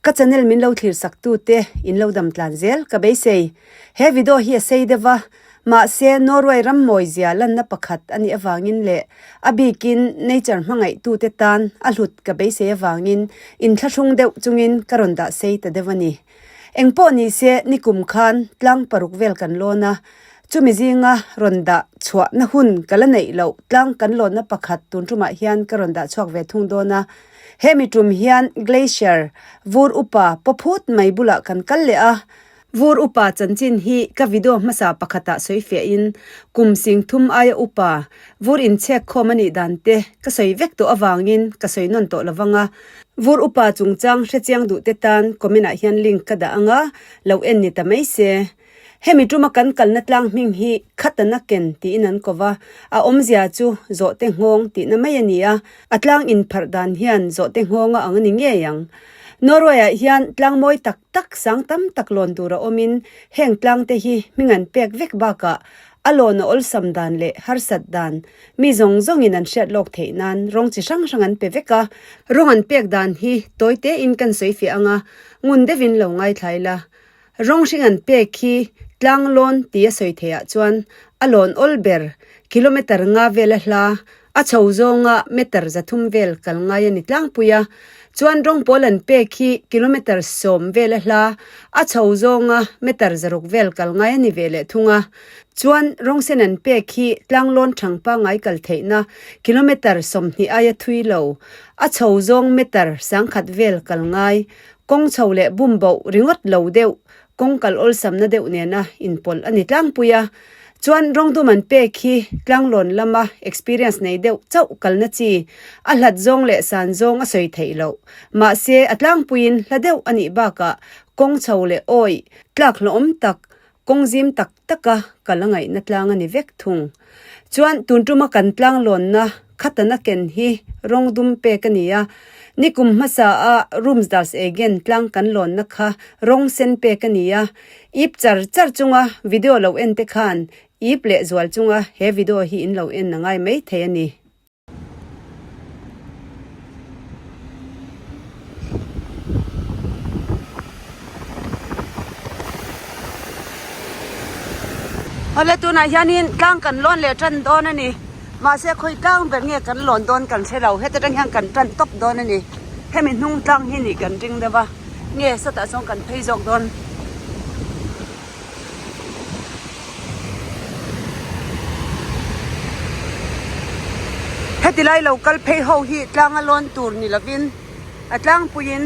Ka channel min lo thlir sak tu te in lo dam tlan zel ka beisei. He video hi a sei deuh a, mahse Norway ram mawi zia lanna pakhat a nih avangin leh a bikin nature hmangaih tu te tan a hlut ka beisei avangin inthlahrung deuh chungin ka rawn dah sei ta deuh a ni. Engpawh ni se nikum khan tlang paruk vel kan lawn a, chumi zinga rawn dah chhuahna hun ka la neih loh tlang kan lawnna pakhat tun tumah hian ka rawn dah chhuak ve thung dawn a. Hemi tum hian Glacier vur upa pawphut mai bulah kan kal leh a, vur upa chanchin hi ka video hmasa pakhatah sawi fiahin kum sing thum aia upa vur inchhek khawm a nih dan te ka sawi vek tawh avangin ka sawi nawn tawh lovang a. Vur upa chungchang hrechiang duh te tan comment ah hian link ka dah ang a, lo en ni ta mai se. Hemi tuma kan kalna tlang hming hi Khatana Ken tiin an ko va, a awmzia chu Zawhte Nghawng tihna mai a ni a, a tlang inpharh dan hian Zawhte Nghawnga ang a ni ngei ang. Norway-ah hian tlang mawi tak tak sang tam tak lawn tur a awmin heng tlangte hi hming an pek vek bakah a lawn a awlsam dan leh harsat dan mi zawng zawngin an hriat lawk theih nan rawng chi hrang hrang an pe vek a, rawng an pek dan hi tawi tein kan sawi fiah ang a, ngun deuhin lo ngaithla ila. Rawng hring an pek hi tlang lawn ti a sawi theih ah chuan a lawn awl ber kilometer nga vel a hla a chho zawnga meter 300 vel kal ngai a ni tlangpui a, chuan rawng pawl an pek hi kilometer 10 vel a hla a chho zawnga meter 600 vel kal ngai a ni ve leh thung a, chuan rawng sen an pek hi tlang lawn thang pangngai kal theihna kilometer 20 aia thui lo a chho zawng meter 1000 vel kal ngai Kawng chho leh bum boh ringawt lo deuh, kawng kal awlsamna deuh nena inpawlh a ni tlangpui a. Chuan rawngdum an pek hi tlanglawn lama experience nei deuh chauh kalna chi, a hlat zawng leh san zawng a sawi theih loh. Mahse, a tlangpuiin hla deuh a nih bakah kawng chho leh awih, tlak hlawhawm tak, kawng zim tak taka kal a ngaihna tlang a ni vek thung. Chuan tun tuma kan tlanglawnna khatana ken hi rawng dum pek a ni a, nikum hmasa a Romsdalseggen tlang kan lawnna kha rawng sen pek a ni a, ip char char chunga video lo en te khan ip leh zual chunga he video hi in lo en a ngai mai thei a ni. Awle tunah hianin tlang kan lawn leh tan dawn a ni mahse khawi tlang ber nge kan lawn dawn kan hre lo heta tang hian kan tan tawp dawn a ni hemi hnung tlang hi nih kan ring deuh a nge sawtah sawn kan phei zawk dawn. Heti lai lo kal phei ho hi tlanga lawn tur ni lovin a tlangpuiin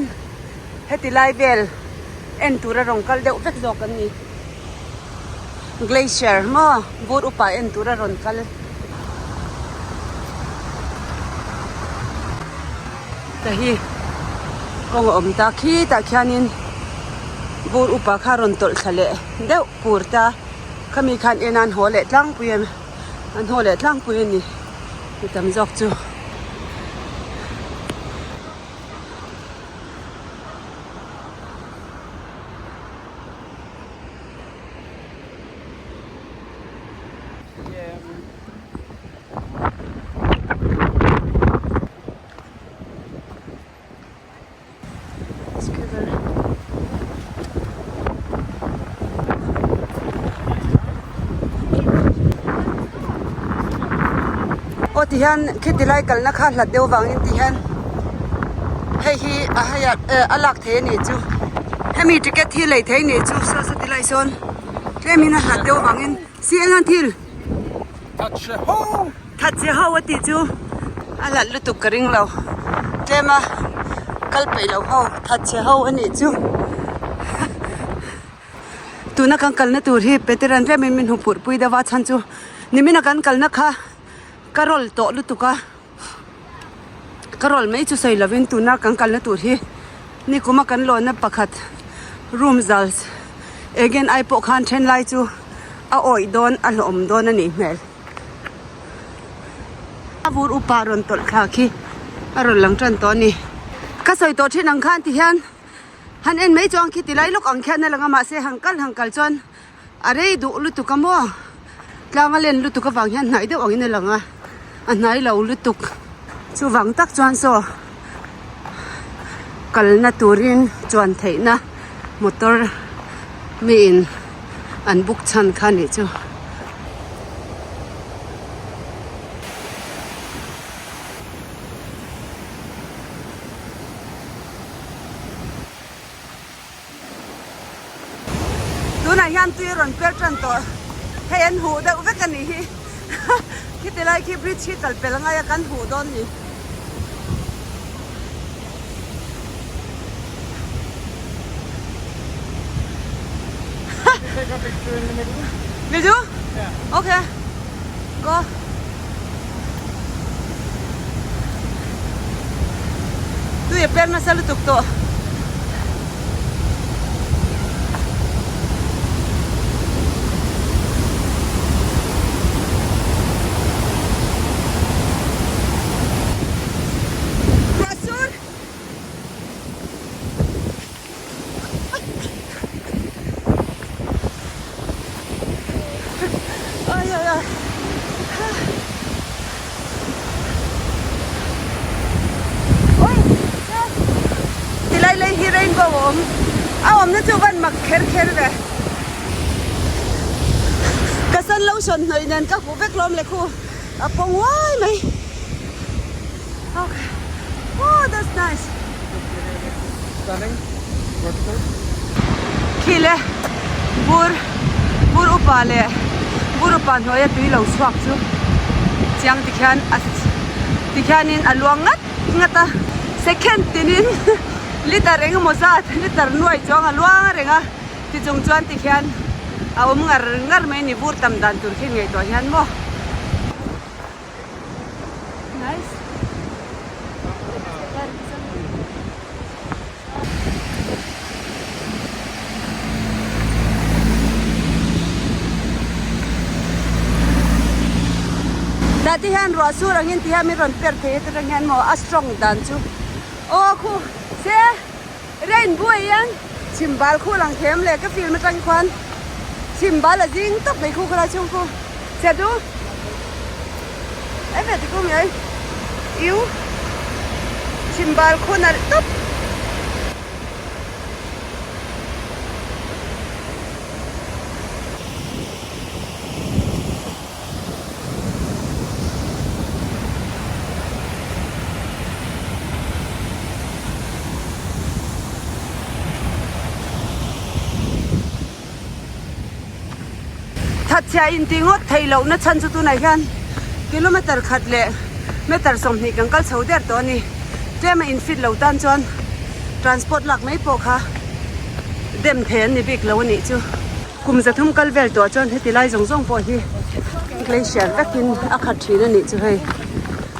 heti lai vel en tura rawn kal deuh vek zawk an ni. Glacier maw vur upa en tura rawn kal. Ta hi kawng a awm ta khitah khianin vur upa kha a rawn tawlh thla leh deuh pur ta khami khan en a an haw leh tlangpui a an haw leh tlangpui a ni mi tam zawk chu. Aw ti hian khiti lai kalna kha hlat deuh vangin ti hian hei hi a hei ah eh a lak theih a nih chu hemi ticket hi lei theih a nih chu saw saw ti lai sawn tlemin a hlat deuh vangin si eng ang thil That che ho a tih chu a hlat lutuk ka ring lo tlem a kal peih loh ho that che ho a nih chu tuna kan kalna tur hi peteran tlemin min hmu phurh pui deuh a chhan chu nimina kan kalna kha ka rawl tawh lutuk a ka rawl mai chu sawi lovin tuna kan kalna tur hi nikuma kan lawnna pakhat room zal again ai pawh khan then lai chu a awih dawn a hlawhawm dawn a nih hmel. A vur upa rawn tawlh thla khi a rawn lang tan tawh a ni. Ka sawi tawh thin ang khan ti hian han en mai chuan khi ti lai lawk ang khian a lang a mahse han kal han kal chuan a rei duh lutuk a maw tlang a len lutuk avang hian hnai deuh angin a lang a a hnai lo lutuk chuvang tak chuan saw. Kalna turin chuan theihna motor miin an book chhan kha nih chu. Tunah hian tui a rawn per tan tawh hei an huh deuh vek a nih hi khiti lai khi bridge hi kal pel angai a kan huh dawn ni. Take a picture in the middle. Will you? Yeah. Okay. Go. Tui a per nasa lutuk tawh. Ruahsur. Ai ai ai. Oi! Tilai lei hi rainbow a awm. A awmna chu van mak kher kher ve. Ka san lo sawn hnawih nen ka huh vek lawm le khu. A pawng uai mai. Okay. Oh, that's nice. Stunning. Vertical. Khi le bur bur upa leh bur upa hnuaia tui lo chhuak chu chiang tikhian a tikhianin a luang ngat ngat a second tinin liter eng emaw zat liter nuai chuang a luang reng a tichung chuan tikhian a awm ngar ngar mai a ni bur tam dan tur khi ngaihtuah hian maw. Nice. Tah te hian ruah sur angin ti hian min rawn per thei a ti reng hian maw a strong dan chu aw khu se rain buai hian chhim bal khu lang them le ka film atang khuan chhim bal a zing tawp mai khu khawlai chhung khu chhiat du Em ve ti mai iu chhim bal khu nalh tawp. Thatchhia intih ngawt theih lohna chhan chu tunah hian kilometer khat leh meter 20 kan kal chho der tawh a ni. Tlem a infit lo tan chuan transport lak mai pawh kha dem thei an ni bik lo a nih chu. Kum zathum kal vel tawh chuan heti lai zawng zawng pawh hi glacier vekin a khat thin a nih chu hei.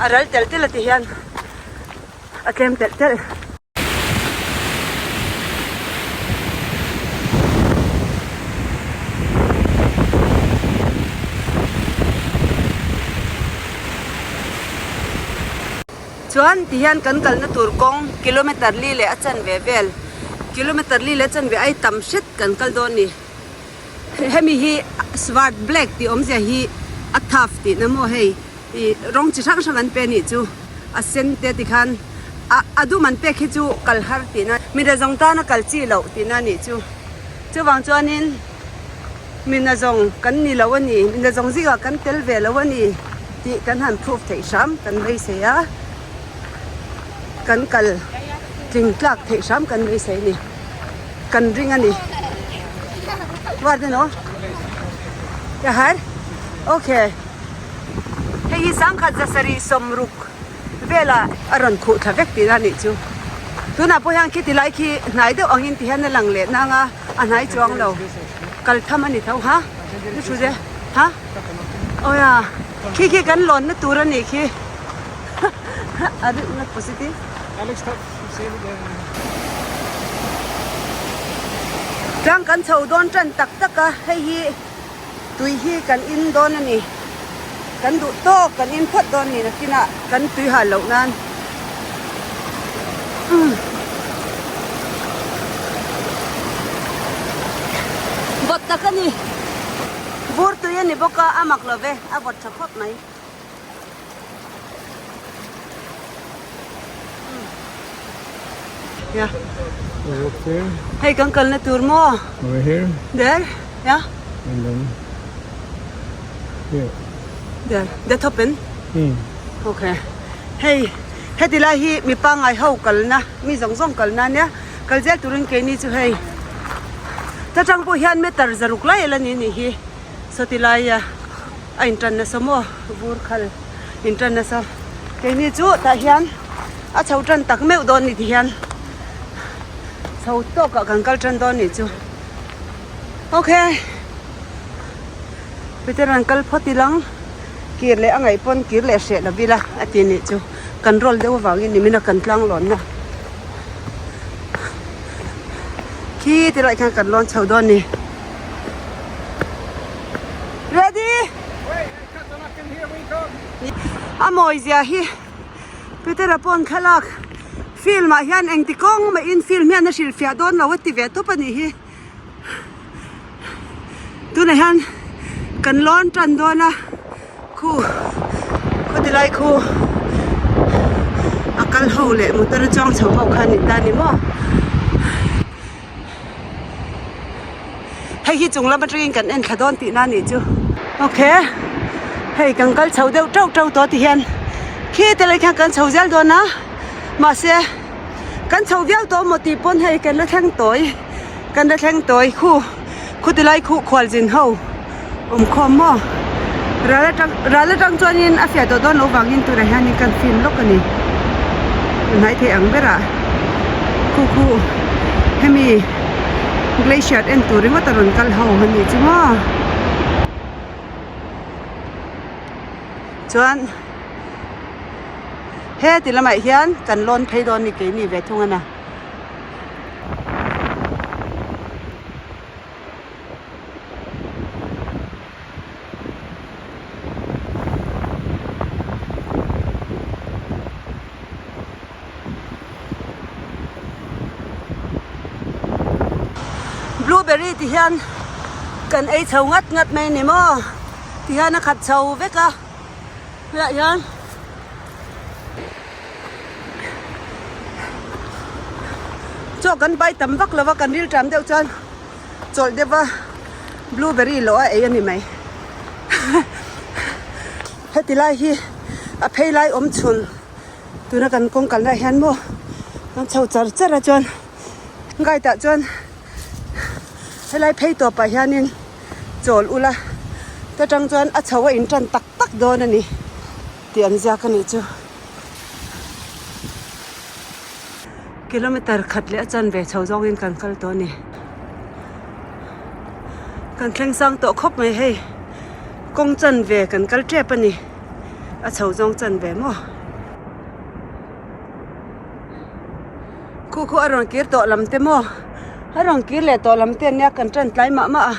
A ral telh telh a ti hian a tlem telh telh. Chuan ti hian kan kalna tur kawng kilometer li leh a chanve vel kilometer li leh a chanve ai tam hret kan kal dawn a ni hemi hi svart black tih awmzia hi a tough tihna maw hei ih rawng chi hrang hrang an pe anih chu a sen te tikhan a a dum an pek hi chu kal har tihna mi zawng tana kal chi loh tihna anih chu chuvang chuanin. Mina zawng kan ni lo a ni, mina zawng zingah kan tel ve lo a ni tih kan han proof theih hram kan beisei a, kan kal tling tlak theih hram kan beisei a ni, kan ring a ni. What you know? Ya har? Okay. Hei hi sangkhat zasarih sawmruk velah a rawn khuh thla vek tihna a nih chu. Tunah pawh hian khiti lai khi hnai deuh angin ti hian a lang leh nang a. A hnai chuang lo kal tham a ni tho ha ni thu ze ha aw ya khi khi kan lawn na tur a nih khi a rilh na positive tlang kan chho dawn tan tak tak a hei hi tui hi kan in dawn a ni kan duh tawk kan in phawt dawn ni nakinah kan tui hal loh nan. Vawt tak a ni. Vur tui a ni bawk a, a mak lo ve, a vawt tha khawp mai. Yeah. We walk there. Hei kan kalna tur maw? Over here. There. Yeah. And then here. There. The top end. Hmm. Okay. Hei heti lai hi mi pangai ho kalna mi zawng zawng kalna ania kal zel turin keini chu hei ta tang pawh hian meter zaruk lai a la ni anih hi sawti laia a intan nasa maw vur khal intan nasa keini chu tah hian a chho tan tak meuh dawn ni ti hian chho tawkah kan kal tan dawn nih chu okay Peter an kal phawt ilang kir leh a ngaih pawn kir leh hreh lo ila a ti nih chu kan rawl deuh avangin nimina kan tlang lawnna khi ti laiah khian kan lawn chho dawn a ni. Ready? A mawi zia hi Peter-a pawn thlalak film ah hian engti kawng mah in film hian a hrilhfiah dawn lo a ti ve tawp a nih hi. Tunah hian kan lawn tan dawn a khu khaw ti lai khu a kal ho leh motor a chuang chho ho kha a ni ta a ni maw. Hei hi chung lam atangin kan en thla dawn tihna a nih chu. Ok hei kan kal chho deuh teuh teuh tawh ti hian khi te lai khian kan chho zel dawn a mahse kan chho viau tawh maw tih pawn hei kan la thleng tawi kan la thleng tawi khu khu ti lai khuh khualzin ho awm khawm maw ral atang ral atang chuanin a fiah tawh dawn loh vangin tunah hianin kan film lawk a ni hnai thei ang berah khu khu hemi glacier en tur ringawt a rawn kal ho a nih chu maw chuan heti lamah hian kan lawn phei dawn a ni keini ve thung a na. Blueberry ti hian kan ei chho ngat ngat mai a ni maw ti hian a khat chho vek a helaiah hian. Chaw kan pai tam vak lo va kan ril ṭam deuh chuan chawlh deuh va blueberry lawh a ei a ni mai heti lai hi a phei lai awm chhun tuna kan kawng kalna ah hian maw kan chho char char a chuan guide ah chuan helai phei tawpah hianin chawl ula ta tang chuan a chho a in tan tak tak dawn a ni tih an ziak a nih chu. Kilometer khat leh a chanve chho zawngin kan kal tawh a ni. Kan thleng sang tawh khawp mai hei kawng chanve kan kal tep a ni a chho zawng chanve maw. Khu khu a rawn kir tawh lam te maw a rawn kir leh tawh lam te ania kan tan tlai mah mah a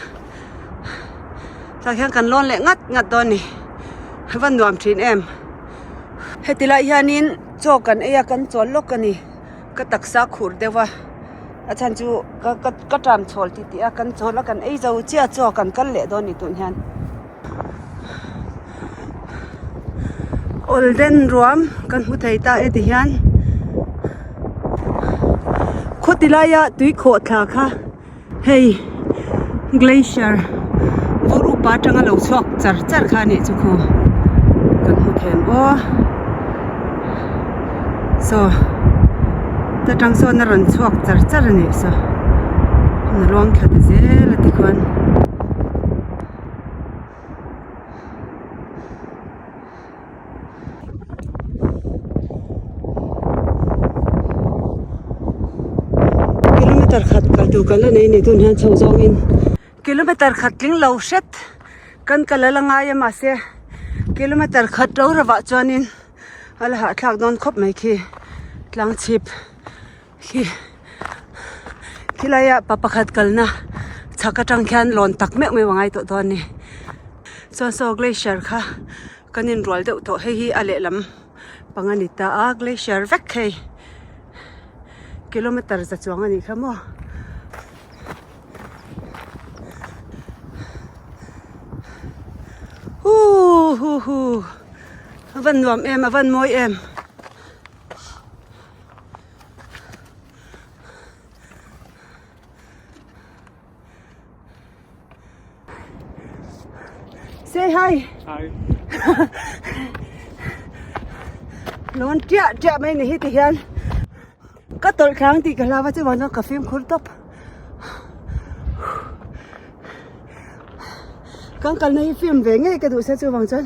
tah hian kan lawn leh ngat ngat dawn a ni a va nuam thin em. Heti lai hianin chaw kan ei a kan chawl lawk a ni ka taksa khur deuh a a chhan chu ka ka ka ṭam chhawl ti tih a kan chawl a kan ei zo chiah chaw kan kal leh dawn a ni tun hian awlden ruam kan hmu thei ta e ti hian khawti laia tui khawh thla kha. Hei glacier vur upa atanga lo chhuak char char kha a nih chu khaw kan hmu thei ang aw saw ta tang sawn a rawn chhuak char char a nih saw a luang thla ta zel a tikhuan. Kilometer khat kal tur kan la nei ni tun hian chho zawngin kilometer khat tling lo hret kan kal a la ngai a mahse kilometer khat ro rovah chuanin a la hahthlak dawn khawp mai khi tlang chhip khi khilaiah pa pakhat kalna chhak atang khian lawn tak meuh meuh a ngai tawh dawn a ni chuan saw glacier kha. Kan inrual deuh tawh hei hi a lehlam pang a ni ta a glacier vek hei kilometer za chuang a nih kha maw hu hu hu a van nuam em a van mawi em. Say hi. Hi. Lawn tiah tiah mai ni hi ti hian ka tawlh thlang tih ka hlau a chuvang chuan ka fimkhur tawp. Kan kalna hi film ve ngei ka duh sia chuvang chuan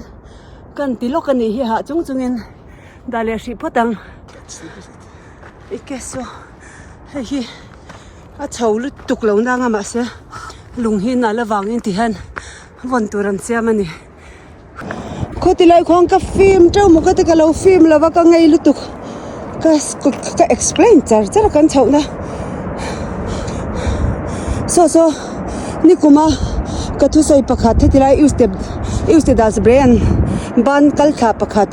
kan ti lawk a nih hi hah chung chungin dah leh hrih phawt ang. I ke saw hei hi a chho lutuk lo nang a mahse lung hi nal avangin ti hian vawn tur an siam a ni. Khawti lai khuang ka film teuh maw ka ti ka lo film lo va ka ngei lutuk ka ka explain char char a kan chhoh na saw saw nikuma ka thusawi pakhat heti lai ustep ustedals brand ban kal thla pakhat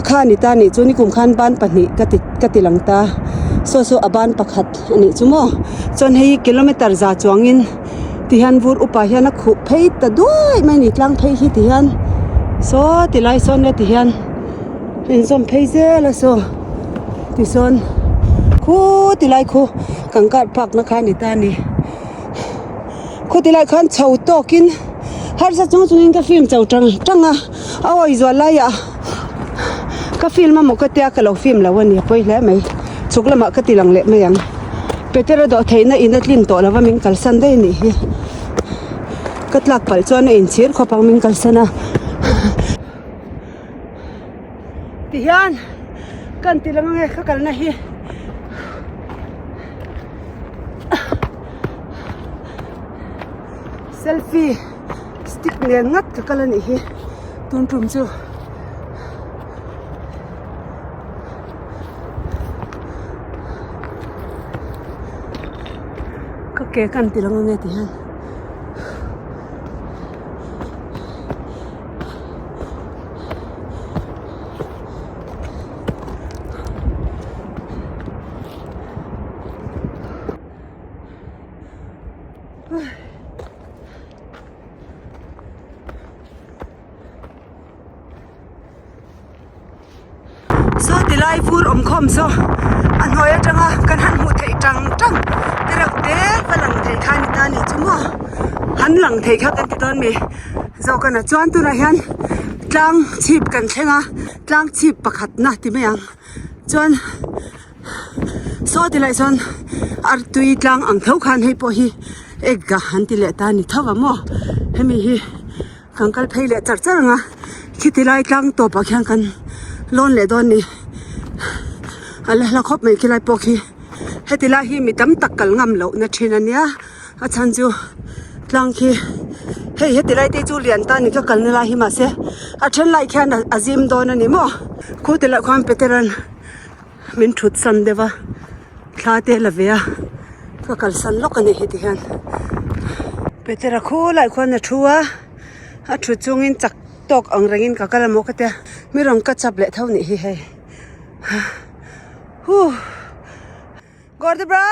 a kha a ni ta nih chu nikum khan ban pahnih ka ti ka ti lang ta saw saw a ban pakhat a nih chu maw chuan hei kilometer za chuangin. Ti hian vur upa hian a khuh phei ta duai mai a ni tlang phei hi ti hian saw ti lai sawn le ti hian a inzawm phei zel a saw tisawn khu ti lai khu kan car park na kha a ni ta a ni khu ti lai khan chho tawk in harsa chung chung in ka film cho tang tang a a awi zual lai ah ka film emaw ka tia ka lo film lo a ni a pawi hle mai chhuk lamah ka ti lang leh mai ang. Petera dawh theihna in a tlin tawh lova min kalsan daih a nih hi. Ka tlak palh chuan a inchhir khawp ang min kalsan a. Tihian kan ti lang ange ka kalna hi. Selfie stick nen ngat ka kal a nih hi tun tum chu. Ka ke kan ti lang ange ti hian. Saw ti lai vur awm khawm saw a hnuai atanga kan han hmuh theih tang tang te reuh te va lang thei kha a ni ta a nih chu maw han lang thei kha kan ti dawn mi zawk a na chuan tunah hian tlang chhip kan thleng a tlang chhip pakhat na ti mai ang chuan saw ti lai sawn artui tlang ang tho khan hei pawh hi egg a an ti leh ta a ni tho va maw hemi hi. Kan kal phei leh char char ang a, khiti lai tlang tawpah khian kan lawn leh dawn ni. A la hla khawp mai khilai pawh khi. Heti lai hi mi tam tak kal ngam loh na thin a nia, a chhan chu tlang khi hei heti lai te chu lian ta ni ka kalna lai hi mahse a then lai khian a zim dawn a ni maw. Khu ti lah khuan Peter-a'n min thut san deuh a, thla te a la ve a, ka kalsan lawk a ni heti hian. Petera khulai khuan a thu a, a thut chungin chak tawk ang rengin ka kal amaw ka tia, mi rawn ka chap leh tho nih hi hei. Huh. Går det bra?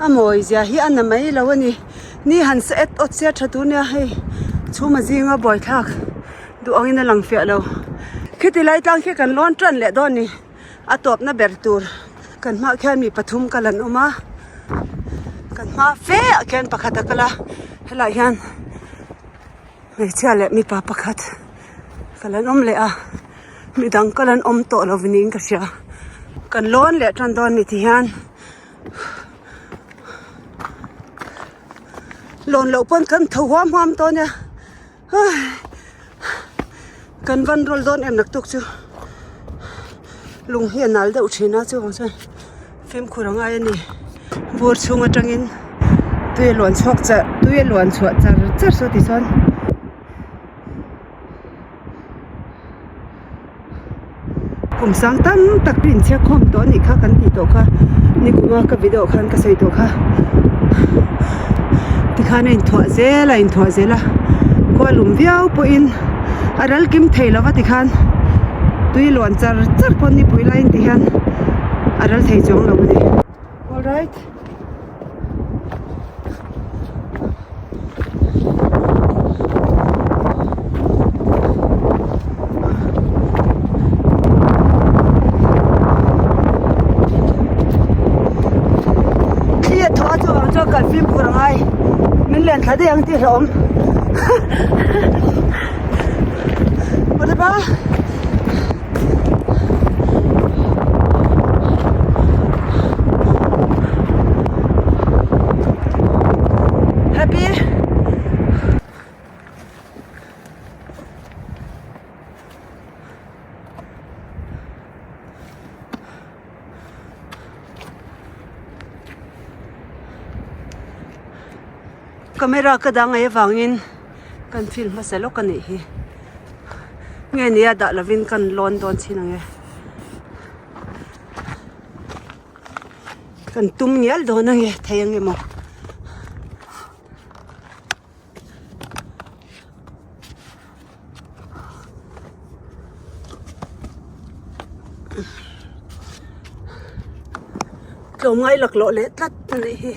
A mawi zia hi a na mai lo a ni ni han sa et awt sia tha tur nia hei chhum a zinga buai thlak duh angin a lang fiah lo khiti lai tlang khi kan lawn tan leh dawn ni a tawpna ber tur kan hmaah khian mi pathum kal an awm a kan hma fe ah khian pakhat a kal a helaiah hian hmeichhia leh mipa pakhat kal an awm leh a. Midang kal an awm tawh lo niin ka hria kan lawn leh tan dawn ni ti hian lawn loh pawn kan tho huam huam dawn nia kan van rawl dawn em naktuk chu lung hi a nal deuh thin a chuvang chuan fimkhur a ngai a ni bur chhung atangin tui a luan chhuak char tui a luan chhuah char char saw ti chuan. Kum sang tam tak te inchhiat khawm tawh anih kha kan tih tawh kha nikuma ka video khan ka sawi tawh kha tikhan a inthuah zel a inthuah zel a khua lum viau pawhin a ral kim thei lova tikhan tui luan char char pawh nipui laiin ti hian a ral thei chuang lo a ni alright. len thla daih ang tih hlauhawm. Awle ba. Happy. Camera ka dang ai avangin kan film hmasa lawk a nih hi nge nia dah lovin kan lawn dawn chin ang e kan tum ngial dawn ang e thei ang emaw. Tlawmngai laklawh leh tlat a nih hi.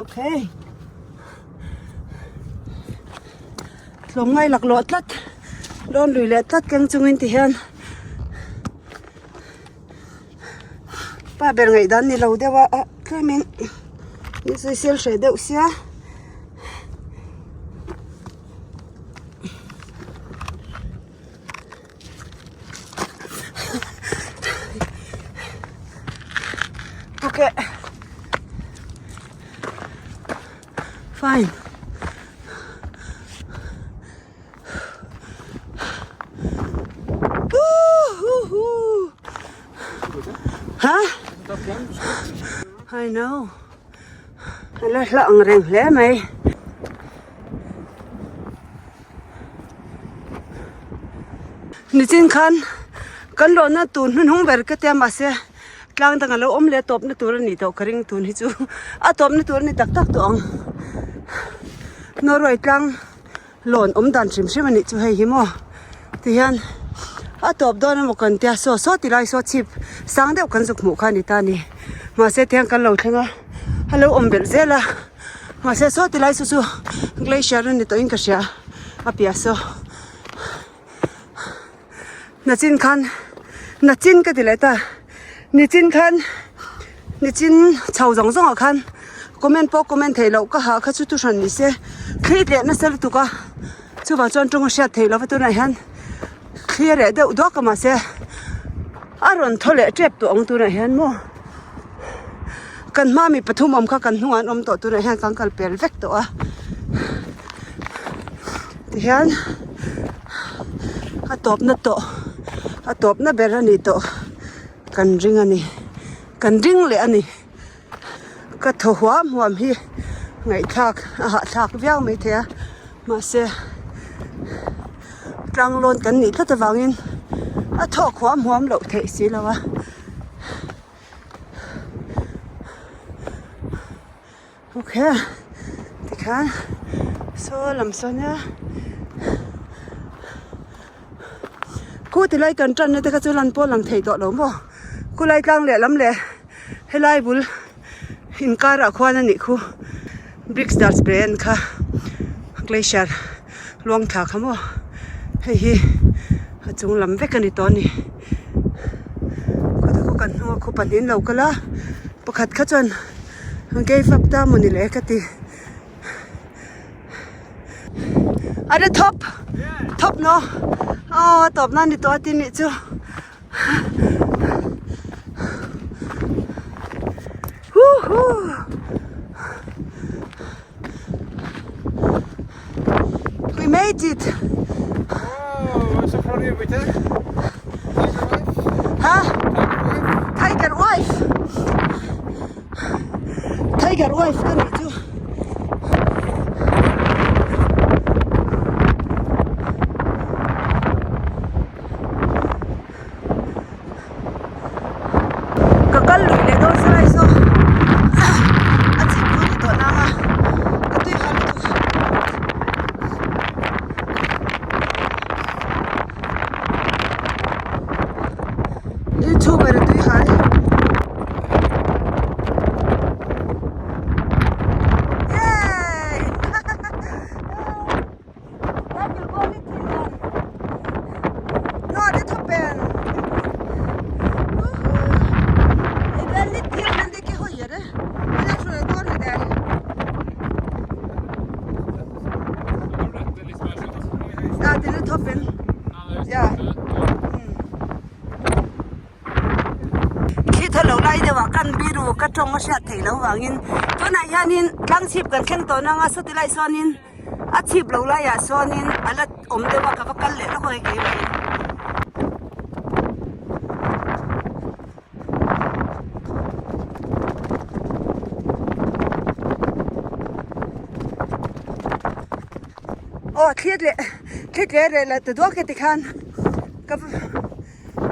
Okay. Tlawmngai laklawh tlat dawn lui leh tlat keng chungin ti hian. Pa ber ngaihdan ni lo deuh a ah tlemin min sawisel hreh deuh sia. Okay. Fine. Ha? I know. A la hla ang reng hle mai. Nichin khan kan lawhna tur hnuhnung ber ka tia mahse tlang dang a lo awm leh tawpna tur a nih tawh ka ring tun hi chu a tawpna tur a ni tak tak tawh ang. Norway tlang. Lawn awm dan hrim hrim a nih chu hei hi maw tihian a tawp dawn emaw kan tia saw saw ti lai saw chhip sang deuh kan zuk hmuh kha a ni ta a ni mahse tihian kan lo thleng a a lo awm belh zel a mahse saw ti lai saw chu glacier a ni tawhin ka hria a piah saw nachin khan nachin ka ti leh ta nichin khan nichin chho zawng zawng ah khan comment pawh comment theih loh ka hah kha chu thuhran ni se thli tleh nasa lutuk a chuvang chuan tawng a hriat theih lova tunah hian thli a reh deuh duak a mahse a rawn thaw leh tep tawh ang tunah hian maw kan hma mi pathum awm kha kan hnungah an awm tawh tunah hian kan kal pel vek tawh a tihian a tawpna tawh a tawpna ber a ni tawh kan ring a ni kan ring leh a ni ka thaw huam huam hi ngaihthlak a hahthlak viau maithei a mahse tlang lawn kan nih tlat avangin a thawk huam huam loh theih si lo a. Ok tikhan saw lam sawn nia khu tilai kan tan na te kha chu lan pawh lang thei tawh lo maw khulai tlang leh lam leh helai bul inkarah khuan a nih khu Briksdalsbreen kha glacier luang thla kha maw hei hi a chung lam vek a ni tawh a ni khawtah khaw kan hnunga khaw pahnih an lo kal a pakhat kha chuan gave up ta mawni le ka ti a re thawp thawp no aw tawp nan ni tawh a ti nih chu. We made it! Oh, what's the problem with that? Tiger wife? Huh? Tiger wife? Tiger wife! Tiger wife ka nih chu. Ka kal lui leh dawn sarai saw a chhip chu a ni tawh nang a ka tui har lutuk. Youtuber a tui har. ka tawng a hriat theih loh vangin tunah hianin tlang chhip kan thleng tawh nang a sawti lai sawnin a chhip lo laiah sawnin a la awm deuh a ka va kal leh lawk ang e keimahin. Aw thli leh thli tle reh leh ta duak e tikhan ka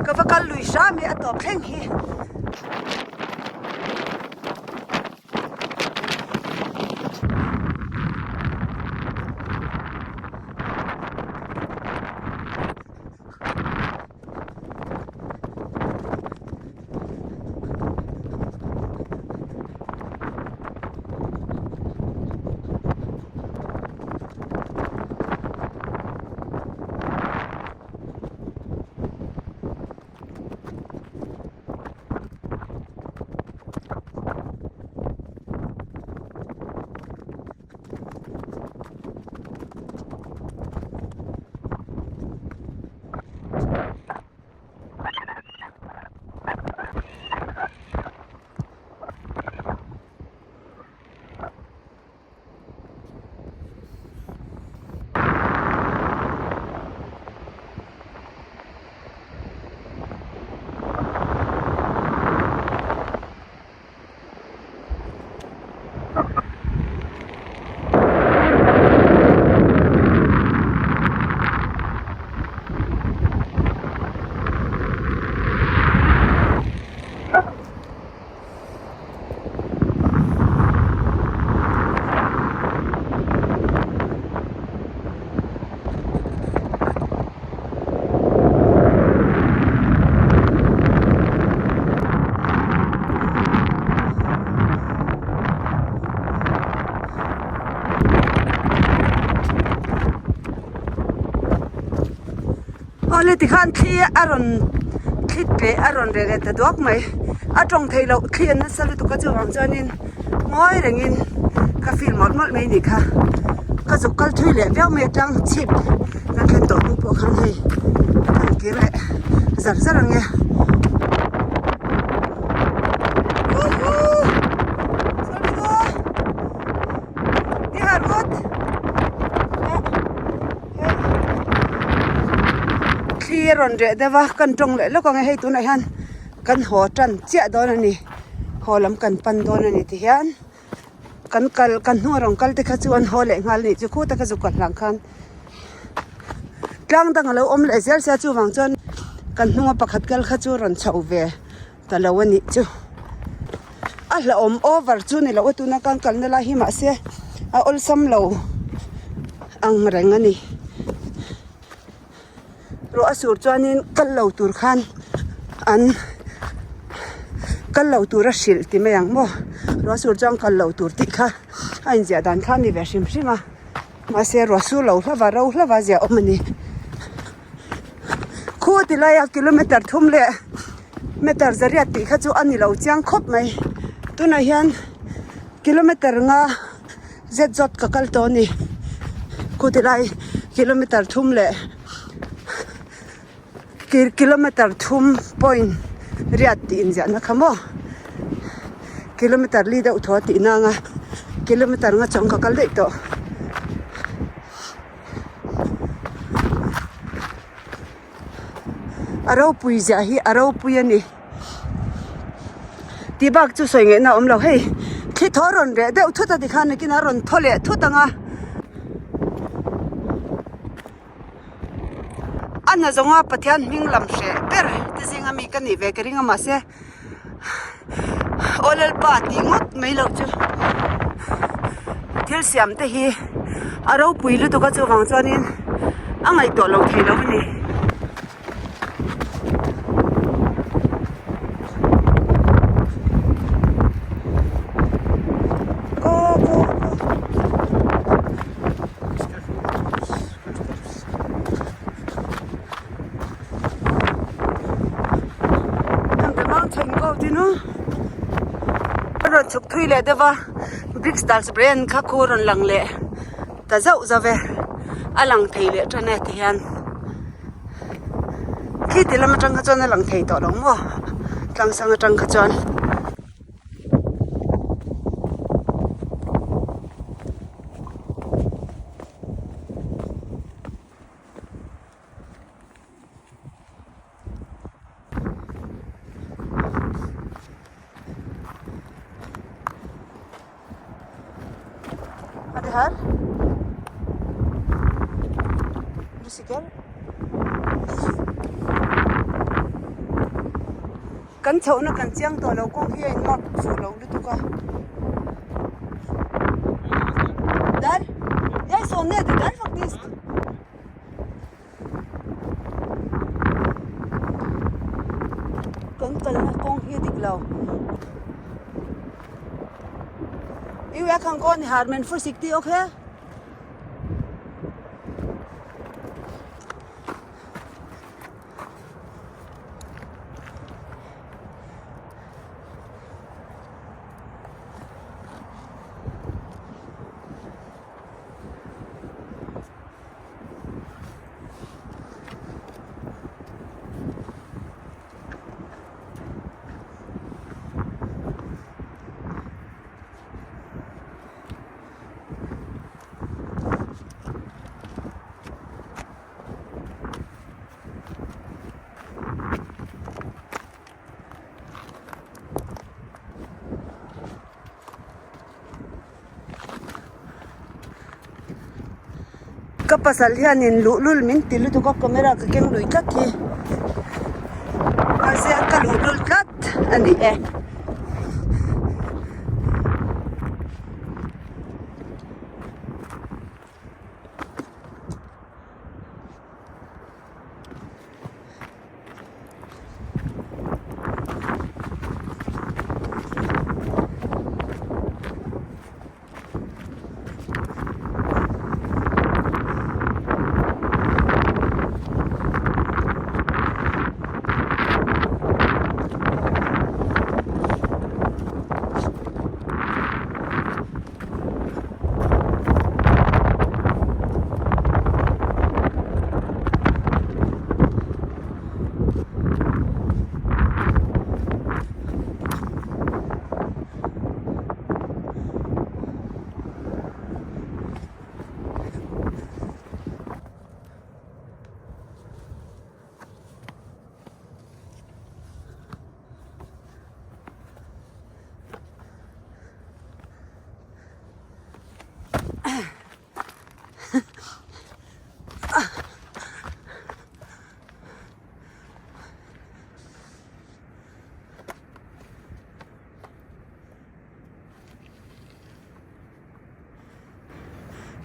ka va kal lui hram hi a tawp thleng hi. Awle tikhan thli a rawn thli tleh a rawn reh leh ta duak mai a tawng theih loh thli a nasa lutuk a chuvang chuanin ngawi rengin ka feel mawlh mawlh mai anih kha ka zuk kal thui leh viau mai atang chhip kan thlen tawh hnu pawh khan hei kan kir leh zar zar ang e. Thli a rawn reh deuh a kan tawng leh lawk ang e hei tunah hian kan haw tan chiah dawn a ni haw lam kan pan dawn a ni ti hian kan kal kan hnung a rawn kal te kha chu an haw leh nghal a nih chu khuta ka zuk kal hlang khan tlang dang a lo awm leh zel sia chuvang chuan kan hnunga pakhat kal kha chu rawn chho ve ta lo a nih chu a hlauhawm over chu ni loh a tuna kan kalna lai hi mahse a awlsam lo ang reng a ni. Ruah a sur chuanin kal lo tur khan an kal lo tur a hrilh ti mai ang maw ruah sur chuan kal lo tur tih kha a inziah dan kha a ni ve hrim hrim a mahse ruah sur lo hlauh a ro hlauh a ziah awm a ni khu ti laia kilometer thum leh meter zariat tih kha chu a ni lo chiang khawp mai tunah hian kilometer nga. Zet zawt ka kal tawh a ni. Khu ti lai kilometer thum leh kilometer thum point riat tih inziahna kha maw kilometer li deuh thaw tih na anga kilometer nga chuang ka kal daih tawh. A ropui ziah hi a ropui a ni. Tih bak chu sawi ngaihna a awm lo hei thli thaw rawn reh deuh thut a tikhan nakin a rawn thaw leh thut ang a. A na zawnga Pathian hming lam hreh ber te zinga mi ka nih ve ka ring a mahse aw Lalpa tih ngawt mai loh chu thil siam te hi a ropui lutuk a chuvang chuanin a ngaihtuah lo thei lo a ni. Go go go. The mountain go ti no. Rawn chhuk thui leh deuh va Briksdalsbreen kha khu rawn lang leh ta zauh zauh e a lang thei leh tan e ti hian khi ti lam atang kha chuan a lang thei tawh lo maw tlang sang atang kha chuan. det her? Er du sikker? Kan chhohna kan chiang tawh lo kawng hi a in mark fuh lo lutuk a. Dar? Jeg så nede der faktisk. Kan kalna kawng hi a dik lo. Iu e khang kaw ni har men fur sik ti okay? Ka pasal hianin luhlul min ti lutuk a camera ka keng lui tlat hi mahse ka luhlul tlat a ni e.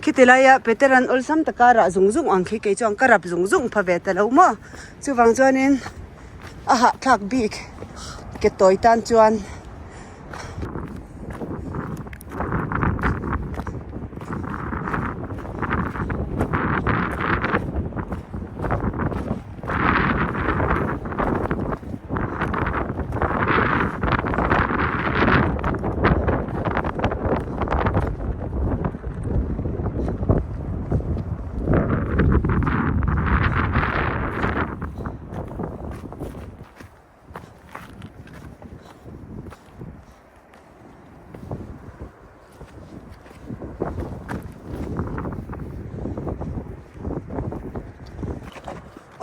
Khiti laia Peter an awlsam taka rah zung zung ang khi kei chuan ka rap zung zung pha ve ta lo maw chuvang chuanin a hahthlak bik ke tawi tan chuan.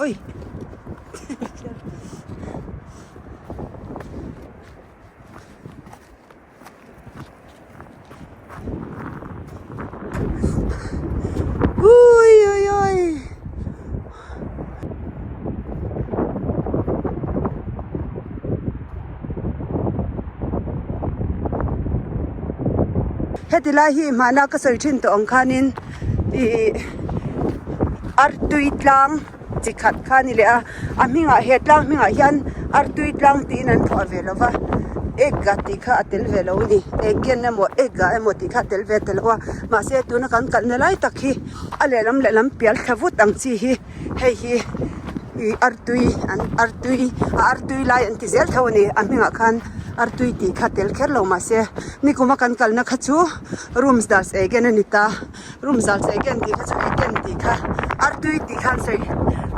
Oi! Ui ui ui! Heti lai hi hmana ka sawi thin tawh ang khanin ih artui tlang chi khat kha a ni leh a a hmingah he tlang hmingah hian artui tlang tiin an phuah ve lo va egg a tih kha a tel ve lo a ni eggen emaw egg ah emaw tih kha a tel ve ta lo a mahse tuna kan kalna lai tak hi a lehlam lehlam pial thla vut ang chi hi. Hei hi ih artui an artui a artui lai an ti zel tho a ni a hmingah khan artui tih kha tel kher lo mahse nikuma kan kalna kha chu rooms das egen a ni ta rooms das egen tih kha chu egen tih kha artui tih kha an sawi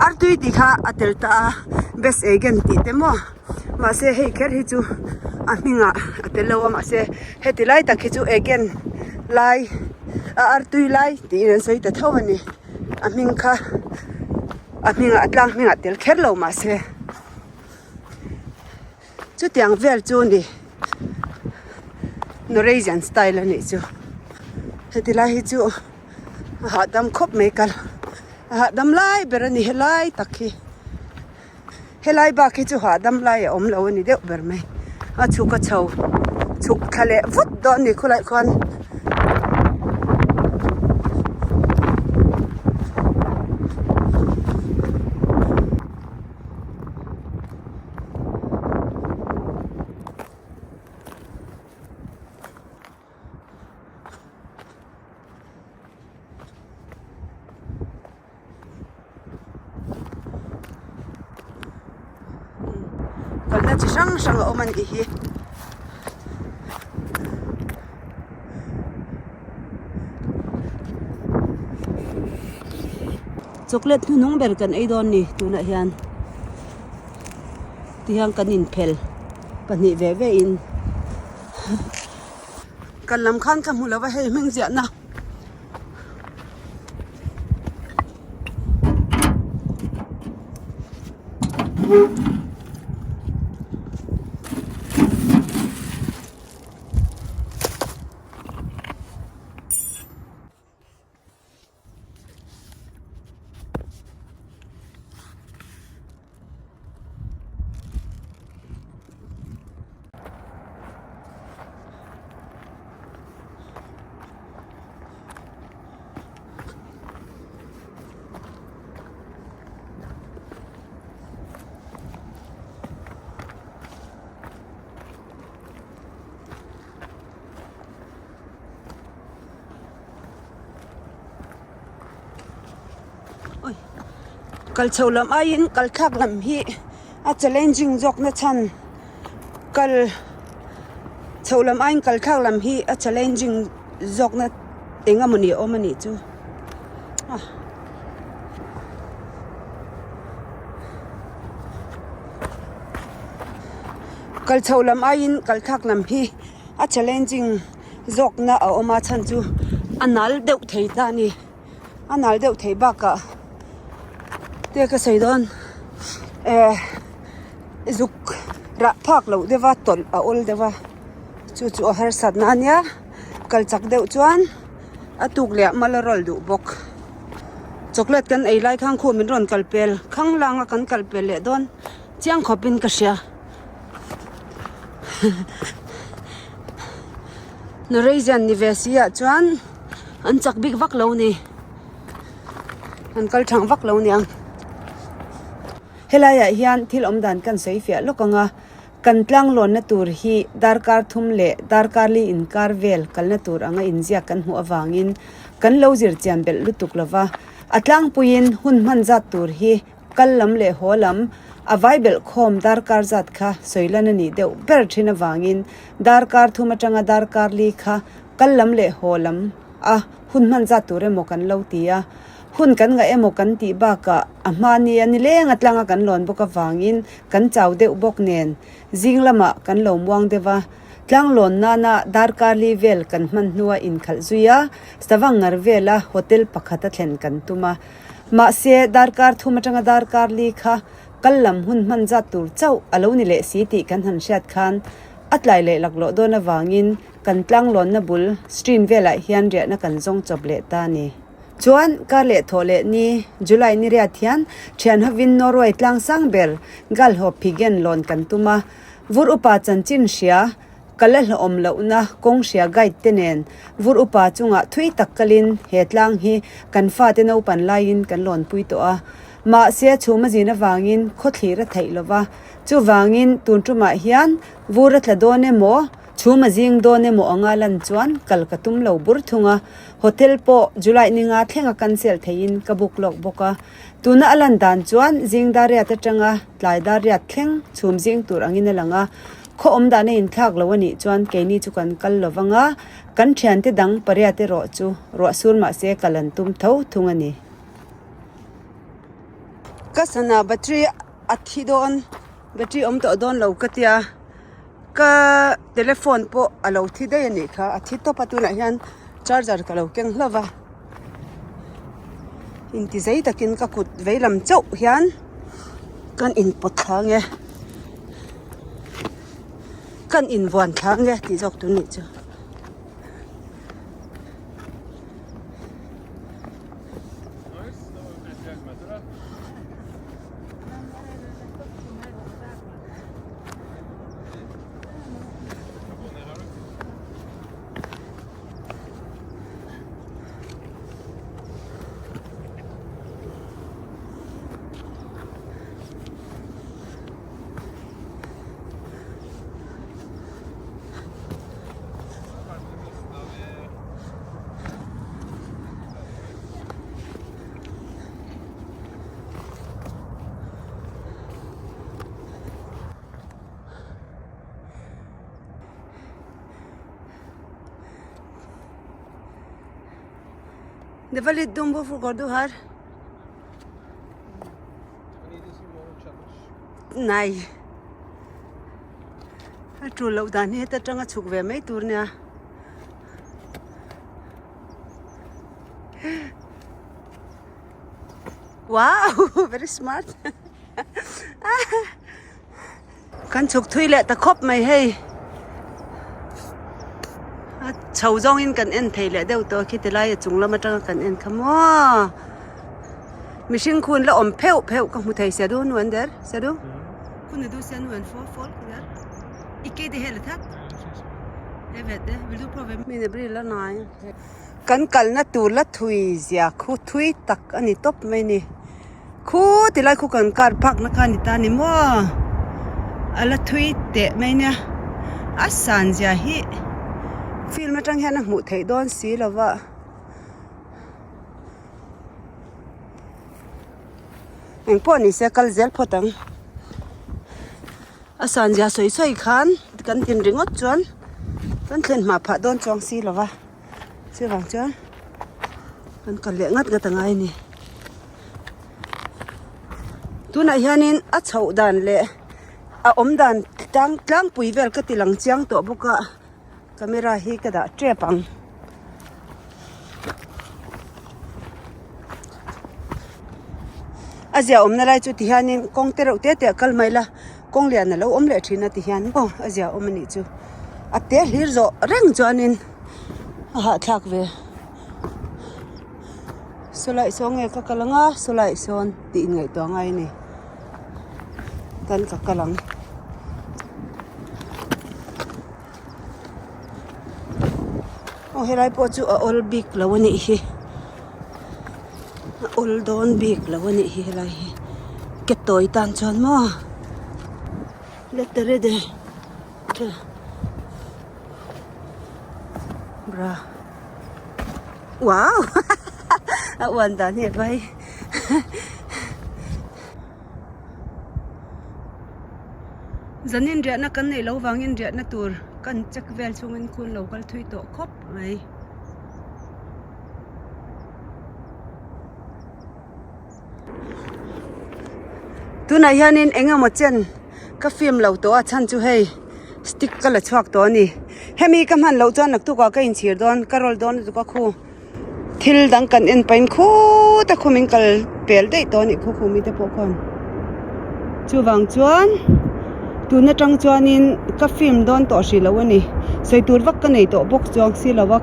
artui tih kha a tel ta a best egen tih te maw mahse hei kher hi chu a hmingah a tel lo a mahse heti lai tak hi chu egen lai a artui lai tiin an sawi ta tho a ni. A hming kha a hmingah a tlang hmingah tel kher lo mahse chutiang vel chu ni Norwegian style a nih chu. Heti lai hi chu a hahdam khawp mai kal a hahdam lai ber a ni helai tak hi helai bak hi chu hahdam lai a awm lo a ni deuh ber mai a chhuk a chho chhuk thla leh vut dawn a ni khawlai khuan. Kalna chi hrang hrang a awm a nih hi. Chocolate hnuhnung ber kan ei dawn ni tunah hian tihian kan inphel pahnih ve ve in. Kan lam khan ka hmu lo va hei hming ziahna. Kal chho lam aiin kal thlak lam hi a challenging zawk na chhan kal chho lam aiin kal thlak lam hi a challenging zawk na eng emaw ni a awm a nih chu a. Kal chho lam aiin kal thlak lam hi a challenging zawk na a awm a chhan chu a nal deuh thei ta a ni a nal deuh thei bakah te ka sawi dawn eh zuk rah phak loh deuh a tawlh a awl deuh a chu chu a harsat na ania kal chak deuh chuan a tuk leh ah mal a rawl duh bawk chocolate kan ei lai khan khum in rawn kal pel khang lang a kan kal pel leh dawn chiang khawp in ka hria. Norwegian ni ve si ah chuan an chak bik vak lo ni an kal thang vak lo niang helai ah hian thil awm dan kan sawi fiah lawk ang a kan tlang lawnna tur hi darkar thum leh darkar li inkar vel kalna tur anga inziak kan hmuh avangin kan lo zir chian belh lutuk lova a tlangpuiin hun hman zat tur hi Kal lam leh haw lam, a vai belh khawm darkar zat kha sawi lan a nih deuh ber thin avangin darkar thum atanga darkar li kha kal lam leh haw lam a hun hman zat tur emaw kan lo ti a. Hun kan ngah emaw kan tih bakah a hma nia nileng a tlanga kan lawn bawk avangin kan chau deuh bawk nen zing lamah kan lo muang deuh a. Tlanglawn nana darkar li vel kan hman hnua inkhalh zui a, Stavanger vela hotel pakhata thlen kan tum a. Mahse, darkar thum atanga darkar li kha kal lam hun hman zat tur chauh a lo ni leh si tih kan han hriat khan a tlai leh laklawh dawn avangin kan tlanglawnna bul stream velah hian riahna kan zawng chawp leh ta a ni. Chuan, kar leh thawh leh ni, July ni riat hian thian hovin Norway tlang sang ber Galdhøpiggen lawn kan tum a, vur upa chanchin hria Ka la hlawhawm lohna kawng hria guide te nen vur upa chungah thui tak kalin he tlang hi kan fate naupan laiin kan lawnpui tawh a. Mahse chhum a zin avangin khawthlir a theih lova, chuvangin tun tumah hian vur a tla dawn emaw, chhum a zing dawn emaw anga lan chuan kal ka tum lo bur thung a. Hotel pawh July ninga thlenga cancel theihin ka book lawk bawk a. Tuna a lan dan chuan zing dar riat atanga tlai dar riat thleng chhum zing tur angin a lang a. Khaw awm dan a inthlak lo a nih chuan keini chu kan kal lo vang a, kan thiante dang pariat erawh chu ruah sur mah se kal an tum tho thung a ni. Ka sana battery a thi dawn, battery awm tawh dawn lo ka tia, ka telephone pawh a lo thi daih a nih kha, a thi tawp a tunah hian charger ka lo keng hlauh va, inti zei takin ka kut vei lam chauh hian kan inpawt thla ang e. Kan invuan thla nge tih zawk tur nih chu. Det var litt dum, hvorfor går du her? Nei. A tul loh dan hi heta tanga chhuk ve mai tur nia. Wow, very smart. Kan chhuk thui leh ta khawp mai hei. A chho zawngin kan en thei leh deuh tawh a khi tilai a chung lam atanga kan en kha maw. Mihring khun la awm pheuh pheuh ka hmu thei sia du nuan der sia du. Khun du sia nuan fo fol der. Ikke i det hele tatt. Jeg vet det. Vil du prøve mine briller? Nei. Kan kalna tur la thui zia khu thui tak a ni tawp mai ni. Khu tilai khu kan car park na kha a ni ta ni maw? A la thui teh mai nia. A san zia hi film atang hian a hmuh theih dawn si lo va. Engpawh ni se kal zel phawt ang. A san zia sawi sawi khan kan tin ringawt chuan kan thlen hma phah dawn chuang si lo va. Chuvang chuan kan kal leh ngat ngat a ngai a ni. Tunah hianin a chhoh dan leh a awm dan tlang tlangpui vel ka ti lang chiang tawh bawk a camera hi ka dah tep ang. A zia awmna lai chu ti hianin kawng te reuh te te a kal mai la kawng lian a lo awm leh thin a ti hian maw a zia awm a nih chu a te hlir zawh reng chuanin a hahthlak ve sawlai saw nge ka kal ang a sawlai sawn tih inngaihtuah ngai a ni tan ka kal ang. Aw helai pawh chu a awl bik lo a nih hi a awl dawn bik lo a nih hi helai hi ke tawi tan chuan maw letter de bra wow a uan dan hi a vai. Zanin riahna kan neih loh vangin riahna tur kan check vel chungin khun lo kal thui tawh khawp mai. Tunah hianin eng emaw chen ka film lo tawh a chhan chu hei stick ka la chhuak tawh a ni. Hemi ka hman loh chuan naktukah ka inchhir dawn ka roll dawn lutuk a khu. Thil dang kan en pahin khut a khum in kal pel daih tawh a nih khu khu mite pawh khuan. Chuvang chuan tun atang chuanin ka film dawn tawh hrih loh a ni. Sawi tur vak ka nei tawh bawk chuang si lo a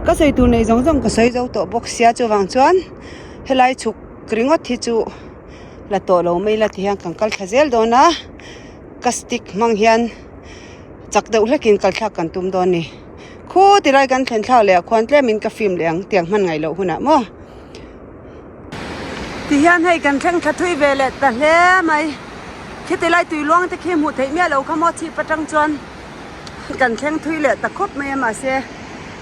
ka sawi tur nei zawng zawng ka sawi zo tawh bawk sia chuvang chuan helai chhuk ringawt hi chu la tawh lo mai la ti hian kan kal thla zel dawn a ka stick hmang hian chak deuh hlekin kal thlak kan tum dawn a ni. Khu ti lai kan thlen thlak leh ah khuan tlemin ka film leh ang tiang hman ngaih loh hunah maw. Ti hian hei kan thleng thla thui ve leh ta hle mai. Khiti lai tui luang te khi hmuh theih miah lo kha maw chhip atang chuan kan thleng thui leh ta khawp mai a mahse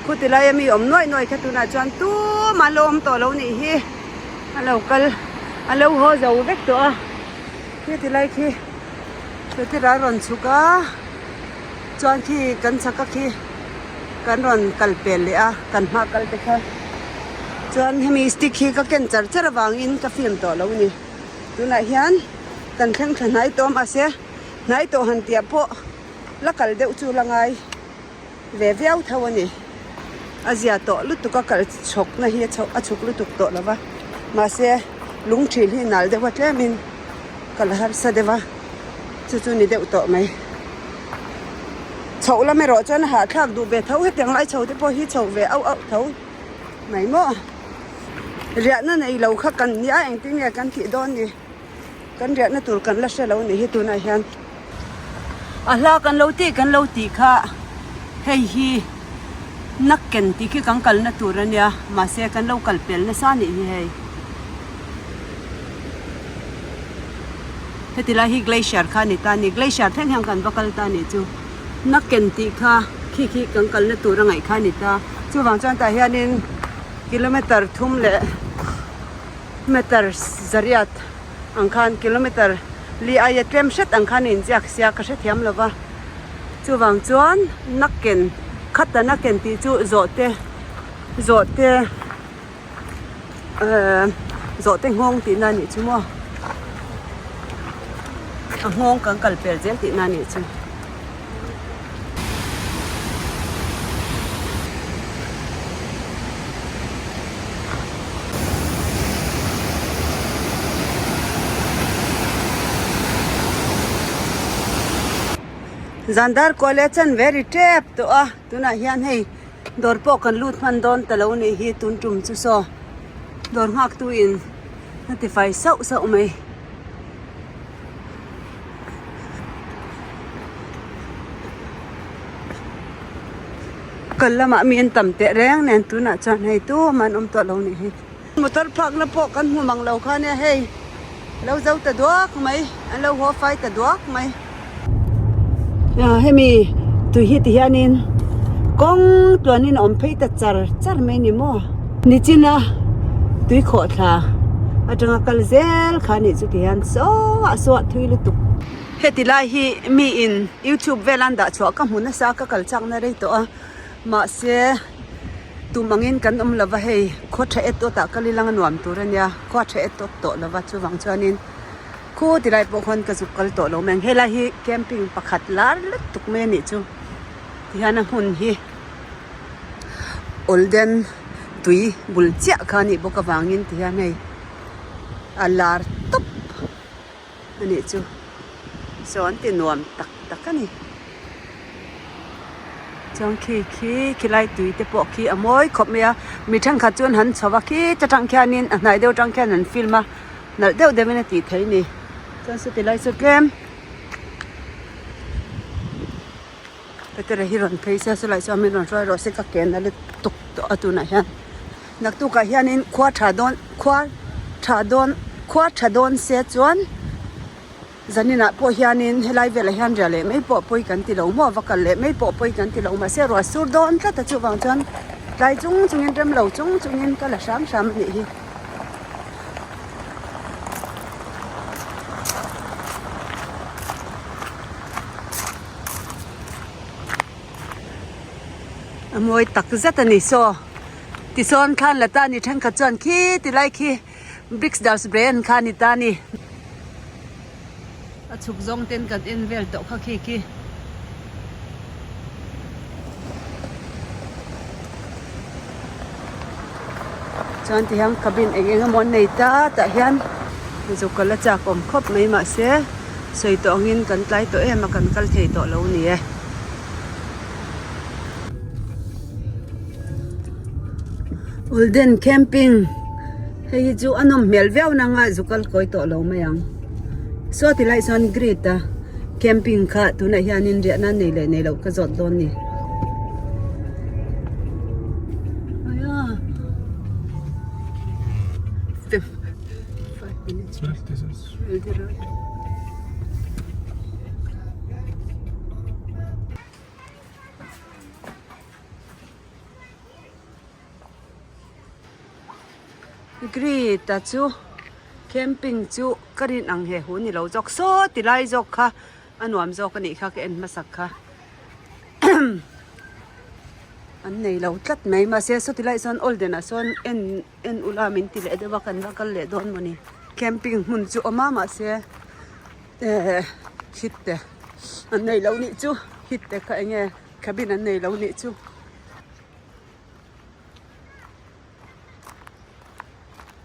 khu ti lai ami awm nuaih nuaih kha tunah chuan tumah an lo awm tawh lo nih hi a lo kal a lo haw zo vek tawh a khiti lai khi chuti ral rawn chhuk a. Chuan khi kan chhak a khi kan rawn kal pel leh a kan hma kal te kha chuan hemi stick hi ka ken char char avangin ka film tawh lo a ni tunah hian kan thleng thla hnai tawh a mahse hnai tawh han tih ah pawh la kal deuh chu la ngai ve viau tho a ni a zia tawh lutuk a kal chhawk na hi a chhuk lutuk tawh lo va mahse lung thin hi nal deuh a tlemin kal harsa deuh a chu chu ni deuh tawh mai. Chhoh lam erawh chuan a hahthlak duh ve tho hetiang lai chho te pawh hi chho ve auh auh tho mai maw. Riahna nei lo kha kan nia engtin nge kan tih dawn ni kan riahna tur kan la hre lo nih hi tunah hian. A hla kan lo tih kan lo tih kha hei hi nakken tih khi kan kalna tur a nia mahse kan lo kal pel nasa nih hi hei. Heti lai hi glacier kha a ni ta a ni glacier thleng hian kan va kal ta a nih chu nakken tih kha khi khi kan kalna tur a ngaih kha a ni ta chuvang chuan tah hianin kilometer thum leh meter zariat ang khan kilometer li aia tlem hret ang khan a inziak sia ka hrethiam lo va chuvang chuan nakken khata nakken tih chu zawhte zawhte. Ehh zawhte nghawng tihna a nih chu maw a nghawng kan kal pel zel tihna a nih chu. Zan dar kual leh chan ve ri tep tawh a tunah hian hei dawr pawh kan lut hman dawn ta lo nih hi tun tum chu saw dawr nghak tu in a ti fai sauh sauh mai. Kal lamah mi an tam teh reng nen tunah chuan hei tumah an awm tawh lo nih hi. Motor park na pawh kan hmu mang lo kha nia hei lo zo ta duak mai an lo haw fai ta duak mai. Hemi tui hi ti hianin kawng tluanin a awm phei ta char char mai ni maw. Nichina tui khawhthla atanga kal zel kha nih chu ti hian saw ah saw ah thui lutuk. Heti lai hi mi in youtube vel an dah chhuah ka hmu nasa ka kal chak na rei tawh a mahse tum angin kan awm lova hei khaw tha et awt ah kal ilang a nuam tur ania khua tha et awt tawh lova chuvang chuanin khu ti lai pawh khawn ka zuk kal tawh lo mai ang helai hi camping pakhat lar lutuk mai anih chu tihian a hmun hi awlden tui bul chiah kha anih bawk avangin tihian hei a lar tawp. A nih chu saw an ti nuam tak tak a ni. Chuan khi khi khilai tui te pawh khi a mawi khawp mai a mi thenkhat chuan han chho a khi ta tang khianin a hnai deuh tang khian an film a nalh deuh deuhin a tih theih a ni chuan saw tilai saw tlem Petera hi rawn phei se chulai chuan min rawn hruai rawh se ka ke na lutuk tawh a tunah hian naktukah hianin khua tha dawn khua tha dawn khua tha dawn se chuan zaninah pawh hianin helai velah hian riah leh mai pawh pawi kan ti lo maw va kal leh mai pawh pawi kan ti lo mahse ruah sur dawn tlat a chuvang chuan tlai chung chungin rem lo chung chungin ka la hram hram a nih hi. A mawi tak zet a ni saw tichuan thlan la ta a ni thenkhat chuan khi ti lai khi Briksdalsbreen kha a ni ta a ni. A chhuk zawng ten kan en vel tawh kha khi khi. Chuan ti hian cabin eng eng emaw an nei ta tah hian zuk kal a chak awm khawp mai mahse sawi tawh angin kan tlai tawh em a kan kal thei tawh lo ni e. Ulden camping hei hi chu a nawm hmel viau nang a zu kal kawi tawh lo mai ang saw ti lai sawn grid a camping kha tunah hianin riahna nei leh nei loh ka zawt dawn ni. Grid a chu camping chu ka rin ang he hu ni lo zawk saw ti lai zawk kha a nuam zawk a nih kha ka en hmasak kha an nei lo tlat mai mahse sawti lai chuan awlden ah sawn en en ula min ti leh deuh a kan va kal leh dawn mawni camping hmun chu awm a mahse ehh hit te an nei lo nih chu hit te kha eng nge cabin an nei lo nih chu.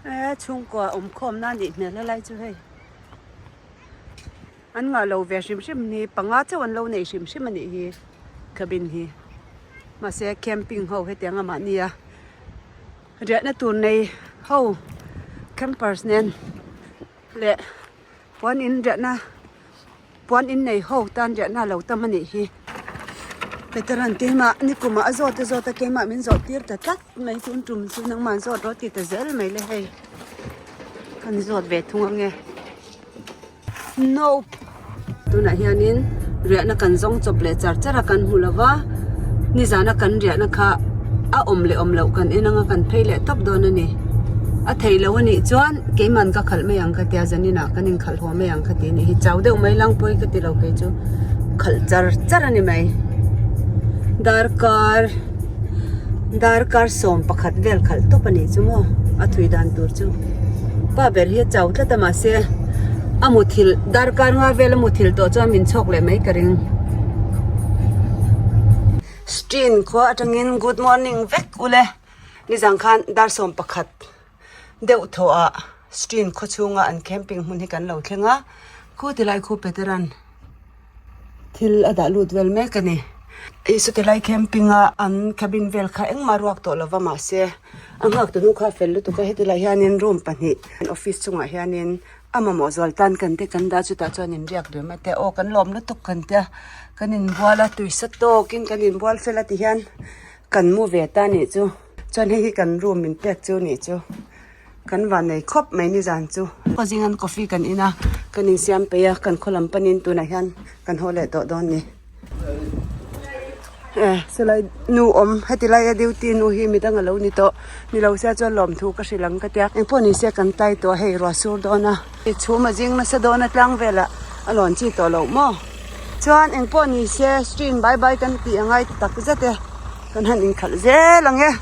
Ehh chhungkua awm khawm na nih hmel helai chu hei. An ngah lo ve hrim hrim hi panga chauh an lo nei hrim hrim a nih hi cabin hi mahse camping ho hetiang a mahni a riahna tur nei ho campers nen leh puan in riahna puan in nei ho tan riahna a lo tam a nih hi veteran keimah nikumah a zawt a zawt a keimah min zawh tir ta tlat mai tun tum chu nangmah an zawt rawh ti ta zel mai le hei kan zawt ve thung ange. Nope. Tunah hianin riahna kan zawng chawp leh char char a kan hmu lo va, nizana kan riahna kha a awm leh awm loh kan en anga kan phei leh tawp dawn a ni. A theih loh a nih chuan keiman ka khalh mai ang ka tia zaninah kan inkhalh haw mai ang ka ti a nih hi. Chau deuh mai lang pawi ka ti lo kei chu khalh char char a ni mai. Darkar. Darkar 11 vel khalh tawp a nih chu maw a thui dan tur chu. Pa ber hi a chau tlat a mahse a muthilh darkar nga vel a muthilh tawh chuan min chhawk leh mai ka ring. Stream khua atangin good morning vek ule nizan khan dar 11 deuh thawh ah stream khaw chhunga an camping hmun hi kan lo thleng a khu tilai khu Peteran. Thil a dah lut vel mek a ni. Ih saw tilai camping a an cabin vel kha engmah ruak tawh lova mahse a nghak tunu kha a fel lutuk a heti lai hianin room pahnih office chungah hianin a mamawh zual tan kan te kan dah chutah chuan inriak duai mai te aw kan lawm lutuk kan tia kan inbual a tuisa tawkin kan inbual fel a ti hian kan mu ve ta a nih chu chuan hei hi kan room min pek chu a nih chu. Kan van nei khawp mai nizan chu. Khaw zingan coffee kan in a, kan insiam peih a, kan khaw lam panin tunah hian kan haw leh tawh dawn ni. Eh, chulai nu awm, heti laia duty nu hi midang a lo ni tawh. Ni lo sia chuan lawmthu ka hrilh ang ka tia. Engpawh ni se kan tai tawh a, hei ruah sur dawn a. Chhum a zing nasa dawn a tlang velah a lawn chi tawh loh maw. Chuan engpawh ni se stream bye bye kan tih a ngai tak zet e. Kan han inkhalh zel ang e.